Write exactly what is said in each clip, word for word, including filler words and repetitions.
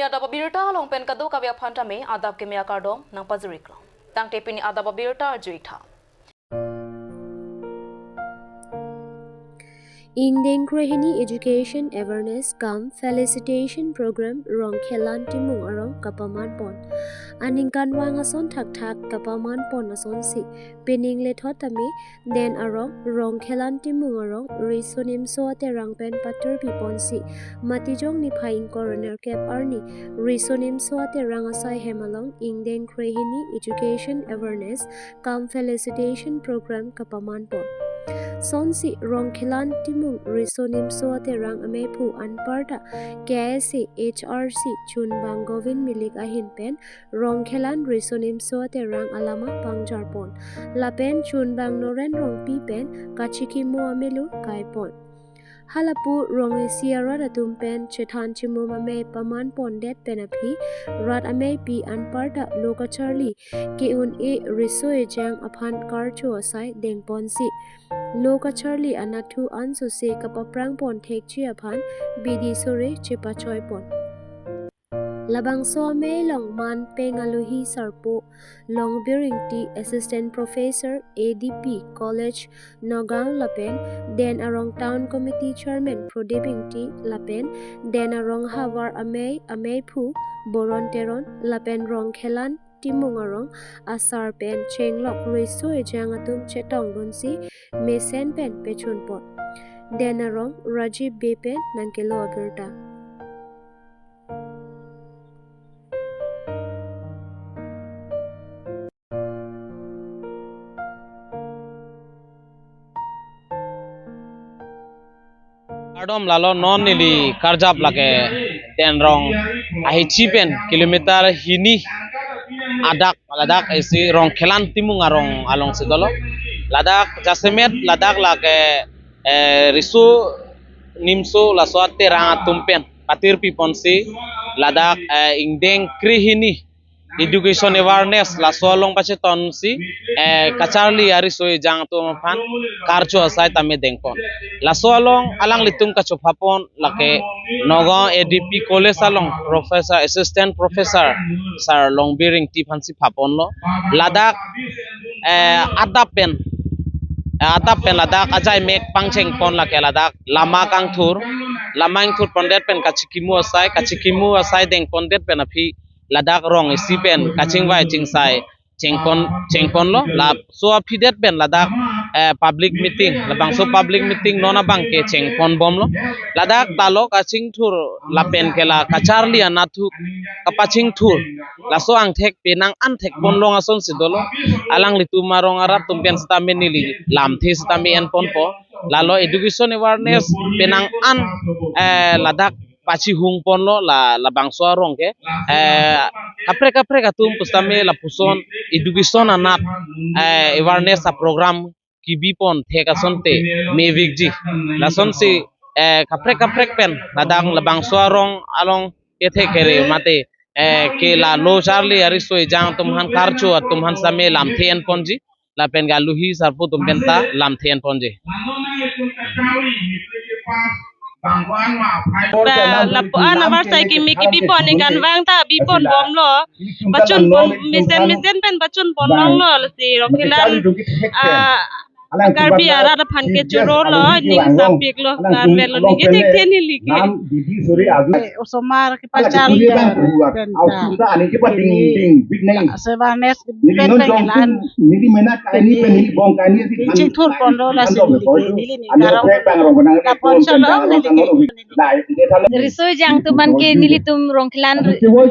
Adap abirta along pen kadokave aphan tame adap keme akardom nangpajiriklo. Tangte pini adap abirta arjuitha. Ingdeng krehini Education Awareness cum Felicitation Program Rongkhelan Timung arong kapaman pon. Aningkanvang ason thakthak kapaman pon asonsi, pining lethot tame Den arong, Rongkhelan Timung arong, Riso Nimso Aterang pen patur piponsi, Matijong niphai ingkoi ra nerkep arni, Riso Nimso Aterang asai hem along, ingdeng krehini Education Awareness cum Felicitation Program kapaman pon. Sonsi, Rongkhelan Timung Riso Nimso Aterang ameiphu anparta K I S A H R C chunbang Govin Milik ahin pen, Rongkhelan Riso Nimso Aterang alama pangjar pon. Lapen chunbang Noren Rongpi pen kachikimo amelu kai pon. Halapu rong isi arat atum pen chethan chimum amei paman pondet pen aphi, rat ameipi anparta lo kacharli ke-un-e riso ejang aphan karcho asai dengponsi, lo kacharli anatthu ansose kapaprang pon thekji aphan bidi sore chepachoi pon. Labangso amei along man peng alohi sarpo Longbir Ingti, Assistant Professor, A D P College, Nagaon lapen Den arong Town Committee Chairman Prodip Ingti lapen Den arong havar amei, ameiphu Boron Teron lapen Rongkhelan Timung arong asar pen chenglok riso ejang atum chetongdunsi mesen pen pechun pon. Den arong Rajiv Bey pen nangkelo abirta. Kardom, lalo non neli karjap lake Den arong ahichi pen kilometer hini adak, ladak isi Rongkhelan Timung arong alongsi dolo. Ladak jasemet ladak lake, eh, Riso Nimso laso Aterang atum pen patur piponsi ladak, eh, ingdeng krehini Education Awareness laso along pachetonsi, eh, kacharli ariso ejang atum aphan karcho asai tame dengpon. Laso along alanglitum kachopha pon lake Nagaon A D P College along Professor, Assistant Professor Sir Longbir Ingti aphansi phaponlo. Ladak, eh, adap pen, eh, adap pen ladak ajai mek pangcheng pon lake ladak lama kangthur, lama ingthur pondet pen kachikimo asai, kachikimo asai dengpondet pen aphi ladak rong isi pen kachingvai chingsai chengpon, chengponlo. Laso aphidet pen ladak, eh, public meeting, labangso public meeting non abangke chengponbomlo. Ladak talo kachingthur lapen ke la kacharli anatthu kapachingthur, laso angthek penang an thekpon long asonsi dolo. Alanglitum arong arat atum pen sitame neli lamthe sitame enponpo. Lalo education awareness penang an, eh, ladak pachihung ponlo la, labangso arong ke, eh, kaprek kaprek atum pusitame lapuson education anat, eh, awareness a program kebi pon thek asonte mevikji. Lasonsi, eh, kaprek kaprek pen ladak labangso arong along kethek kere mate, eh, ke la lo charli ariso ejang atum aphan karcho atum aphan sitame lamthe enponji. Lapen ke alohi sarpo atum pen ta lamthe enponji. La, lapu-an avarsai kimi kebipon, ningkanvang ta biponbomlo. Pachunpon, mesen mesen pen pachunpon longlo, lasi Rongkhelan, ah, Karbi arat aphan ke chorolo, ning sampiklo, karvelo, ningke thekthe neli ke. Osomar kepachal ya, pen ta. Awareness pen pen kelan. Chingthur ponlo lasi neli ke, neli ning karong. Lapon cholong neli ke. Riso ejang atum aphan ke nelitum Rongkhelan,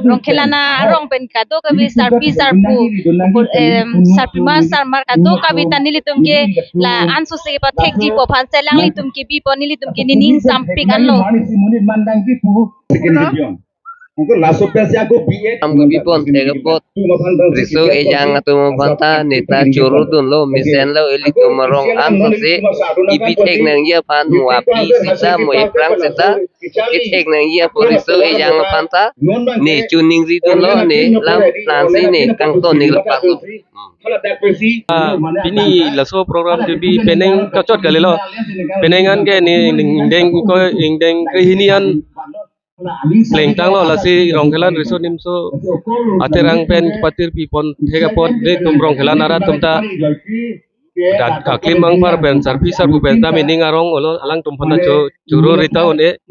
Rongkhelan arong pen kadokave sarpi sarpo, em, sarpimar sarmar kadokave ta nelitum ke la ansose pathekji pu aphan si alanglitum kebipon, nelitum ke nening sampik anlo. Am kebipon thek apot riso ejang atum aphan ta neta chorudunlo, mesenlo, ilitum arong ansose kebi thek nangji aphan mo api sita mo ephrang sita kethek nangji apot riso ejang aphan ta ne choningridunlo, ne lam nangsi ne kangton ne lapaklo. Ah, pini laso program kebi penang kachot kalilo. Penang an ke ne ingdeng ko ingdeng krehini an plengtanglo, lasi Rongkhelan Riso Nimso Aterang pen kepatirpi pon thek apot nelitum Rongkhelan arat atum ta dak aklim angpar pen sarpi sarpo pen tame ning arong olo, alangtum aphan ta cho choro rita un-e.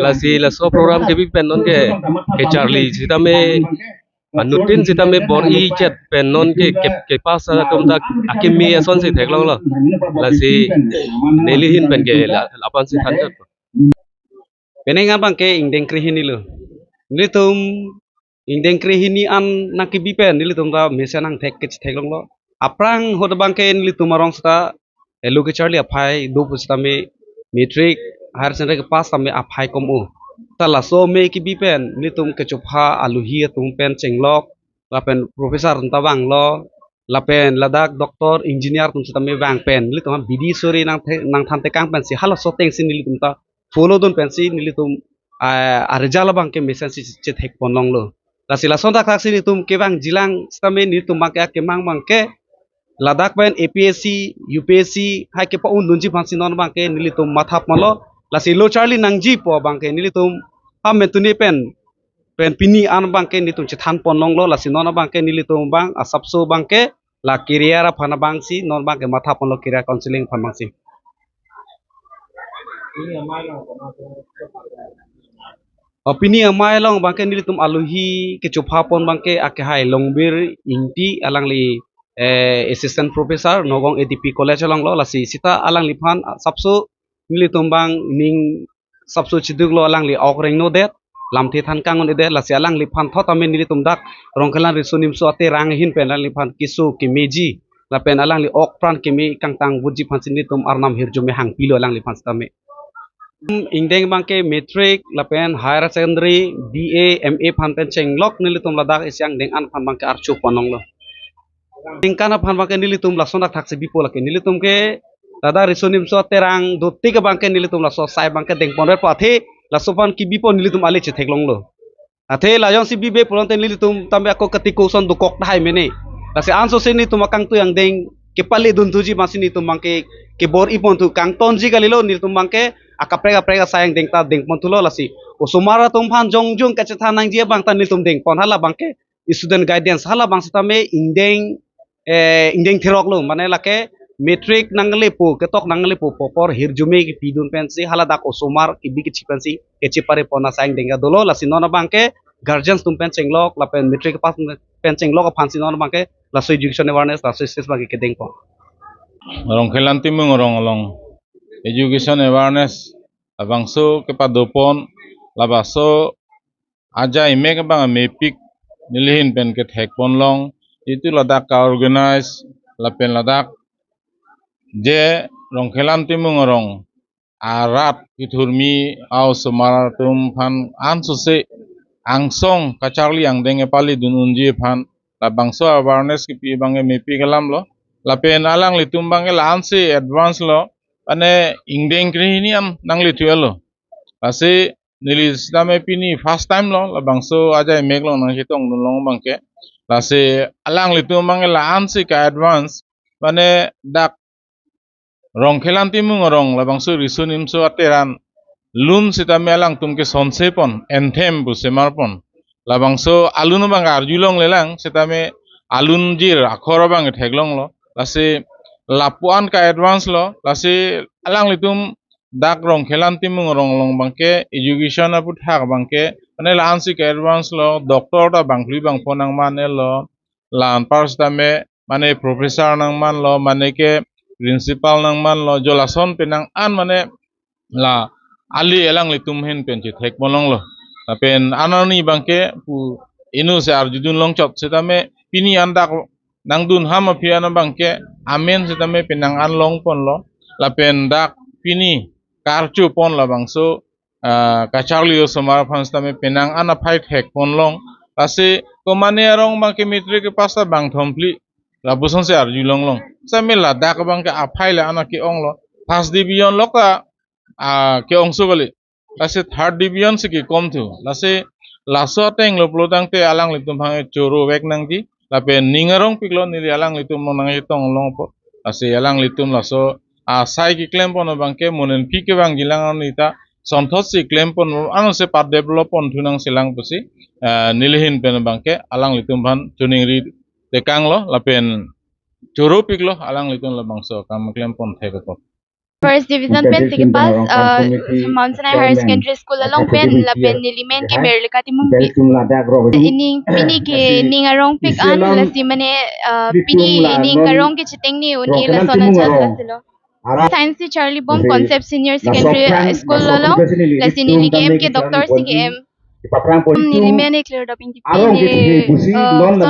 Lasi laso program kebi pen nonke kecharli sitame, anutin sitame bor-i chet pen nonke ke, kepass atum ta akimi asonsi theklonglo. Lasi neli ahin pen ke la, lapu-ansi thanchot. Penang abang ke ingdeng krehini lo. Nelitum ingdeng krehini an nangkebi pen nelitum ta mesen angthek kechetheklonglo. Aphrang ahut abang ke nelitum arong seta elo kecharli aphai do pu sitame matric, higher secondary kepass tame aphai kom-o. Ta laso me kebi pen nelitum kechopha alohi atum pen chenglok, lapen professor atum ta vanglo, lapen ladak doctor, engineer atum sitame vang pen nelitum bidi suri nang the, nangthan tekang pensi halaso atengsi nelitum ta follow dun pensi nelitum, ah, a-result abang ke mesensi chethek ponlonglo. Lasi lason thakthak si nelitum kevangjilang sitame nelitum abang ke akemang abang ke ladak pen A P S C, U P S C hai kepa-un dunji aphansi non abang ke nelitum matha ponlo. Lasi lo charli nangji pu abang ke nelitum ham mentuni pen, pen pini an abang ke nelitum chethan ponlonglo. Lasi non abang ke nelitum abang asapso abang ke la career aphan abangsi non abang ke matha ponlo, career counseling aphan abangsi. O, pini amei along abang ke nelitum alohi kechopha pon abang ke akehai Longbir Ingti, alangli, eh, assistant professor Nagaon A D P College alonglo. Lasi seta alangliphan asapso nelitum abang ning asapso chiduklo, alangli ok rengno det, lamthe than kangun-e det. Lasi alangliphan thot tame nelitum dak Rongkhelan Riso Nimso Aterang ahin pen alangliphan keso kemeji lapen alangli ok apran keme kangtang vutji aphansi nelitum arnam hirjume hangpilo alangliphan sitame. Ingdeng abang ke matric lapen higher secondary, B A, M A aphan pen chenglok nelitum ladak isi angdeng an aphan abang ke archo ponlonglo. Ningkan aphan abang ke nelitum lason thakthak si bipo lake. Nelitum ke ladak Riso Nimso Aterang dotik abang ke nelitum laso asai abang ke dengponret pu athe laso aphan kebi pon nelitum ale chetheklonglo. Athe la jongsi bibe pulote nelitum tame ako katiko ason dokok tahai mene. Lasi ansose nelitum akangtui angdeng kepale dunthuji aphansi nelitum abang ke kebor-i ponthu, kangtonji kalilo, nelitum abang ke akaprek kaprek asai angdeng ta dengponthulo. Lasi osomar atum aphan jongjong kachethan nangji abang ta nelitum dengpon, hala abang ke student guidance, hala abang sitame ingdeng, eh, ingdeng theroklo, mane lake matric nangle pu, ketok nangle pu, apor hirjume kepidun pensi hala dak osomar kebi kechi pensi kechepare pon asai angdeng ta dolo. Lasi non abang ke guardians atum pen chenglok lapen matric pass pen chenglok aphansi non abang ke laso education awareness, laso stage abang ke kedengpon. Rongkhelan Timung arong along education awareness labangso kepado pon, labangso ajai mek abang amepik neli ahin pen kethek ponlong. Itum ladak ka-organize lapen ladak je Rongkhelan Timung arong arat kethurmi a-osomar atum aphan ansose angsong kacharli angdeng kepale dun unji aphan labangso awareness kepi abang ke mepik alamlo. Lapen alanglitum abang ke la-ansi advance lo, mane ingdeng krehini an nanglithulo. Lasi neli sitame pini first time lo labangso ajai mek along nangchetongdunlong abang ke. Lasi alanglitum abang ke la-ansi ka-advance, mane dak Rongkhelan Timung arong labangso Riso Nimso Aterang alun sitame alangtum ke sonse pon, anthem pu semar pon. Labangso alun abang arjulonglelang, sitame alun jir akhor abang theklonglo. Lasi lapu-an ka-advance lo. Lasi alanglitum dak Rongkhelan Timung arong along abang ke education aputhak abang ke mane la-ansi ka-advance lo, doctor ta bangphli bangpho nangmanlo, la anpar sitame mane professor nangmanlo, mane ke principal nangmanlo, jo lason penang an mane la ale alanglitum ahin pen chethek ponlonglo. Lapen anani abang ke pu inutsi arjudunlong chot sitame pini an dak nangdun ham aphi an abang ke amen sitame penang an long ponlo. Lapen dak pini karcho pon labangso, ah, kacharli osomar aphan sitame penang an aphai thek ponlong. Lasi komane arong abang ke matric pass ta bang thomphli, lapusonsi arjulonglong. Sitame ladak abang ke aphai la-an ke-onglo. First division lok ta, ah, ke-ongso kali. Lasi third division si kekomthu. Lasi laso ateng lo pulotangte alanglitum aphan choro vek nangji. Lapen ning arongpiklo neli alanglitum along nangchetong longpo. Lasi alanglitum laso asai keklem pon abang ke mo nen phi kevangjilang arni ta sonthotsi klempon, anose pa develop pon thu nangji lang pusi, eh, nelihin pen abangke alanglitum aphan choningri tekanglo lapen choropiklo alanglitum labangso akam klempon thekpo. First division pen tiki pass, uh, Mount Sinai Higher Secondary School along pen lapen nelimen ke Merlika Timungpi. Ining pini ke ning arongpik an lasi mane, uh, pini ning arong ke chiteng ni un-e lason ajat lasilo. Science si Charlie Bom Concept Senior Secondary School along lasi neli ke M ke doctor si ke M. Nelimen e clear doping tipi ne, eh, solo C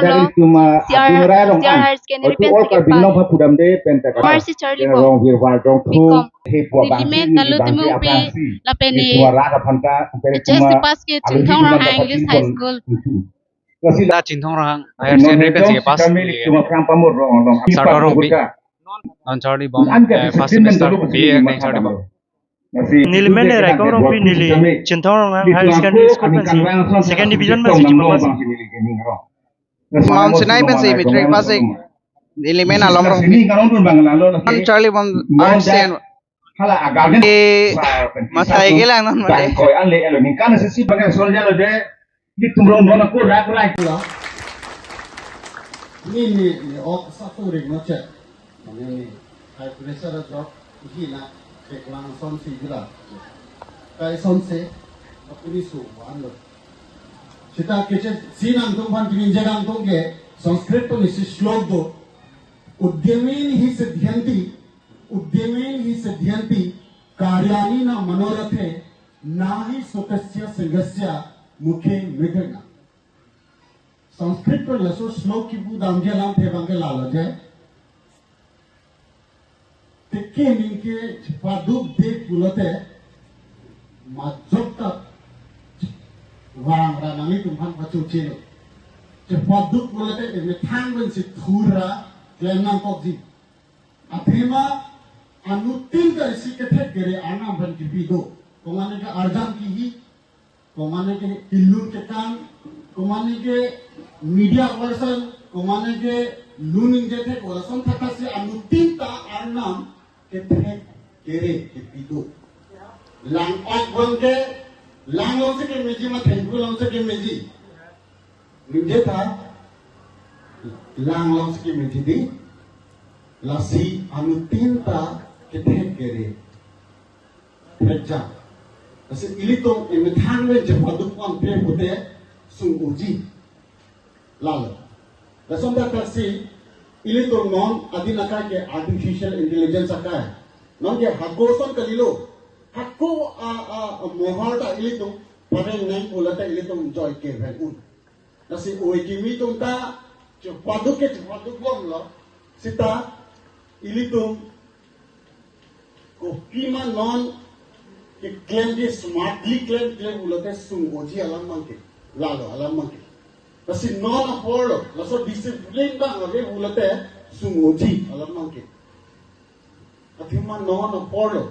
R, C R Higher Secondary pen si ke pass. Commerce si Charlie Bom, B Com. Nelimen Nalu Timungpi lapen ne H S C pass ke Chinthong Ronghang English High School. Da Chinthong Ronghang Higher Secondary pen si ke pass. Sartor Rongpi. Non Charlie Bom, eh, first semester B A neng Charlie Bom. Nelimen e Raikom Rongpi, neli Chinthong Ronghang Higher Secondary School pensi second division pensi chipapas. Mount Sinai pensi matric pass ik. Nelimen Alom Rongpi. Non Charlie Bom Arts and, eh, masai ke lang non mane. Ilitum rong non ako rak rak lo. Ni ni ni ok satu ring no chet. Ni ni high pressure drop hi na keklang son si gila. Kai son se apuni su wan lo. Sita keche si nangtum aphan kini jadang tum ke Sanskrit pen isi shlok do. Udyameni hi siddhyanti, udyameni hi siddhyanti, karyani na manorathe, na hi sokasya singhasya mukhe medhena. Sanskrit pen laso shlok kipu damji alamthe abangke lalo je. Teke ningke chepaduk de pulote majok ta vang ra nanglitum aphan pachochelo. Chepaduk pulote emethang pensi thur ra klem nangkokji. Athema anuttin ta isi kethek kere Arnam aphan kipi do. Komane ke arjan kihi, komane ke kilun kekan, komane ke media person, komane ke lun ingjethek, lason thakthak si anuttin ta Arnam kethek kere kipi do. Lang ok abangke, lang along si kemeji ma thengku along si kemeji. Ningje ta, lang along si kemeji dei, lasi anuttin ta kethek kere. Thekja. Lasi ilitum emethang pen chepaduk pon pe pute sung-oji. Lalo. Lason thakthak si ilitum non adin akai ke artificial intelligence akai. Non ke hako ason kalilo. Hako a, a, a mohor ta ilitum pareng nang pulote ilitum joike ven un. Lasi ove kimi atum ta chepaduk ke chepaduk bomlo. Sita ilitum kopi ma non keklem ke smartly klem klem pulote sung-oji alam abangke. Lalo alam abangke. Lasi non apor lo, laso discipline abang ave pulote sung-oji alam abangke. Athema non apor lo.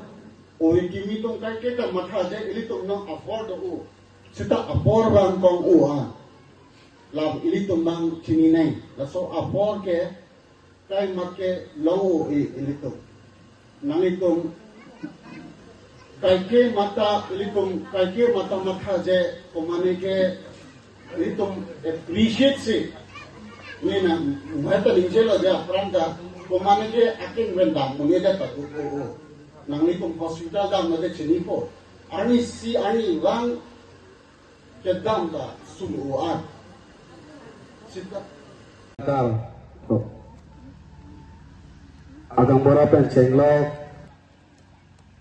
Ove kimi atum kaike ta matha je ilitum non apor do-o. Sita apor abang kong-o a. Lam ilitum abang chini nang. Laso apor ke kaimat ke long-o-e ilitum. Nanglitum kaike mata ilitum, kaike mata matha je komane ke ilitum appreciate si. Ni na, muheta ningjelo ja apran ta, komane ke aking ven dam, muni de ta o, o, o. Nanglitum hospital damlo de chinipo. Arni si arni vang kedam ta sung-o an. Sita. Kal. Agang bora pen chenglok.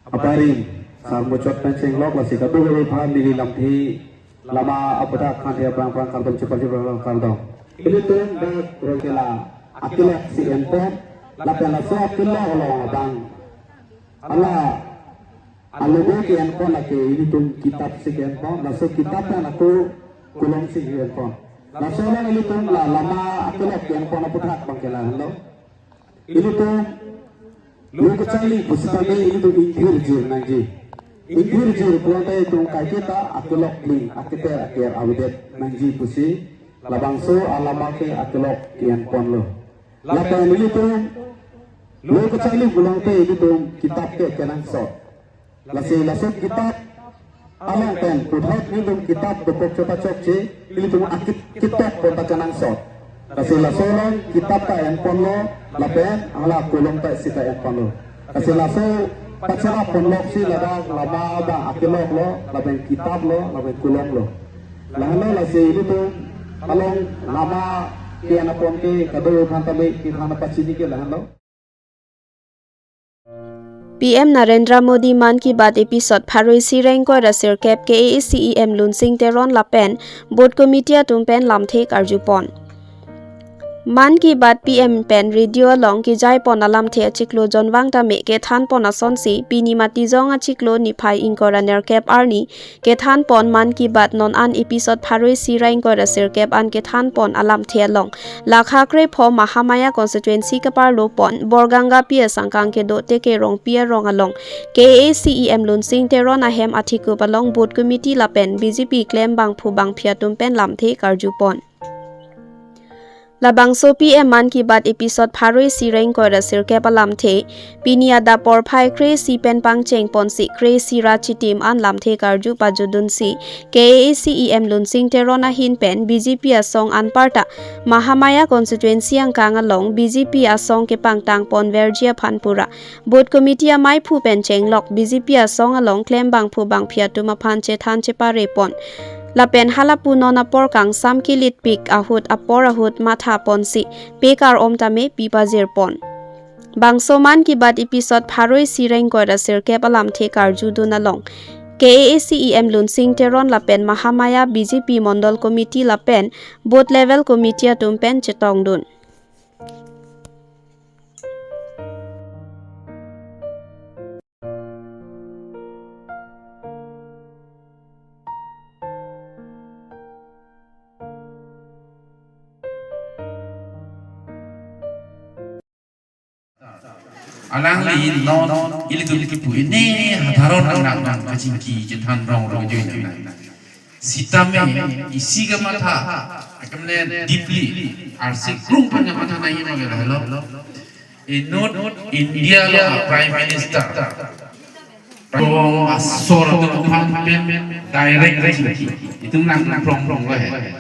Aparin, sar muchot pen chenglok lasi kadokave aphan neli lamthe lama aputhak khan dia prang prang kardom chepal chepal kardom. Ilitum dak rokela akelok si enpon, lapen laso akelok along abang. Ala, alube ke-enpon lake ilitum kitap si ke-enpon, laso kitap pen ako kolom si ke-enpon. Laso along ilitum la lama akelok ke-enpon aputhak abangke lahenlo. Ilitum lo kachingki pusitame ilitum ingthir jir nangji. Ingthir jir pulote itum kaiketa akelok kling, aketer aker avedet nangji pusi labangso alama ke akelok ke-enponlo. Lapen ilitum lo kachingki pulote ilitum kitap ke kenangsot. Lasi laso kitap Along pen puthot nelitum kitap dopok chopachokche, nelitum akit kitok pon ta kenangsot. Lasi laso along kitap ta enponlo, lapen hala kolom ta sita enponlo. Lasi laso pachara ponlok si ladak lama abang akelok lo, lapen kitap lo, lapen kolom lo. Lahenlo lasi nelitum along lama ke-en apon ke kadokave aphan ta le, ke aphan ta pachini ke lahenlo. P M Narendra Modi Mann Ki Baat episode pharo isi ra ingkoi ra sirkep K A A C E M Lunsing Teron lapen Booth Committee atum pen lamthe karjupon. Mann Ki Baat P M pen radio along kejai pon alamthe achiklo jonvang tame kethan pon asonsi pini Matijong achiklo niphai ingkoi ra nerkep arni kethan pon Mann Ki Baat non an episode pharo isi ra ingkoi ra sirkep an kethan pon alamthe along lakha krepho Mahamaya constituency kaparlo pon Borganga P asangkang kedo Teke Rongpi arong along K A A C E M Lunsing Teron ahem athikup along Booth Committee lapen B J P klem bangphu bangphi atum pen lamthe karjupon. Labangso P M Mann Ki Baat episode pharo isi ra ingkoi ra sirkep alamthe pini adap porphai kre isi pen pangcheng ponsi kre isi ra chitim an lamthe karju pajudunsi K A A C E M Lunsing Teron ahin pen B J P asong anparta Mahamaya constituency angkang along B J P asong kepangtang ponverji aphan pura Booth Committee amaiphu pen chenglok B J P asong along klem bangphu bangphi atum aphan chethan chepare pon. Lapen halapu non apor kangsam kelitpik ahut apor ahut matha ponsi pekar om tame pi pajir pon. Bangso Mann Ki Baat episode pharo isi ra ingkoi ra sirkep alamthe karjudun along K A A C E M Lunsing Teron lapen Mahamaya B J P Mondol Committee lapen Booth Level Committee atum pen chetongdun. Alangli non ilitum kipu ini hadharon nang nang kachingki chethan rong rong jui nang nang. Sitame isi kamatha, akamne deeply, arsik krung pen kamatha nangji ma ke lahelo. Inut India lo Prime Minister. Rong asor atum aphan pen direct kachingki. Itum nang nang prong prong lo he.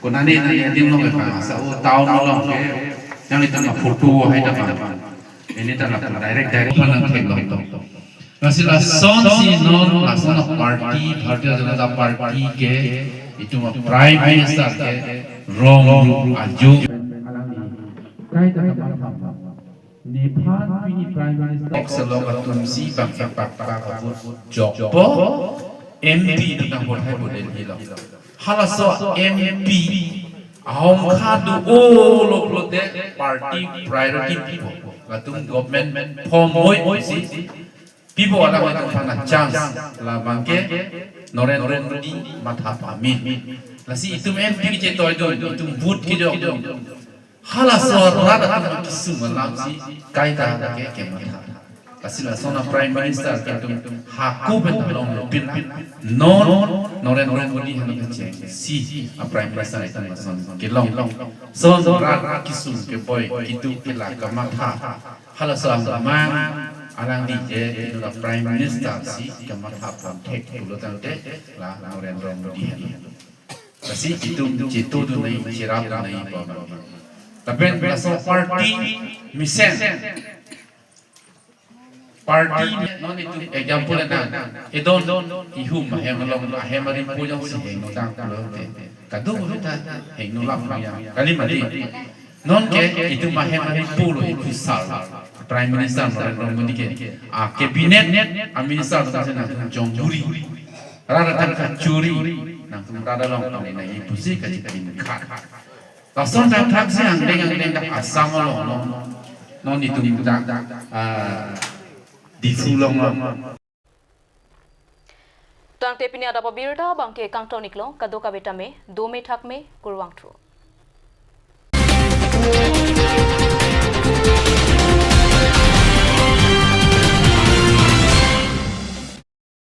Konane nang itum lo ke pa, sa o town lo ke. Yang itum la photo hai ta pa. Ini ta la direct direct aphan nang theklong. Lasi lasonsi non lason a party, Bharatiya Janata Party ke itum a Prime Minister ke rong ru ajo. Kaita kamatha. Nephan pini Prime Minister. Oxalok atumsi bang epak pak abut jokpo M P nang vote hai bo Delhi lo. Halaso M P ahom khadu o lo pulote party priority pipo. Latum government form hoi si pipo alanglitum aphan chance labang ke Narendra Modi matha pame. Lasi itum M P kechetoidun, itum vote kejokdun. Halaso rat atum kesung alamsi kaita ke kematha. Lasi lason a Prime Minister ke itum hako pen along pin non Narendra Modi hanu kechengsi a Prime Minister itum lason kelong. Son rat kesung keboi kitu kela kamatha. Halaso amang alangli ke itum la Prime Minister si kamatha pon thek pulo tangte la Narendra Modi hanu. Lasi itum chetodun nai, cherapdun nai pa. Lapen laso party mesen. Party non itum example na. Edon ihum ahem along ahem aripo jongsi hengno tang pulote. Kadokave ta hengno lam ya. Kali mati. Non ke itum ahem aripo lo ikusal. Prime Minister Narendra Modi ke. A cabinet a minister atum si nangtum jongburi. Rat atum kachuri, nangtum rat along pamena ipusi kachipin khat. Lason dak thaksi angdeng angdeng dak Assam along along. Non itum dak, ah, Diphu along along. Tangte pini adap abirta abangke kangton iklo, kadokave tame dome thakme, kurvangthu.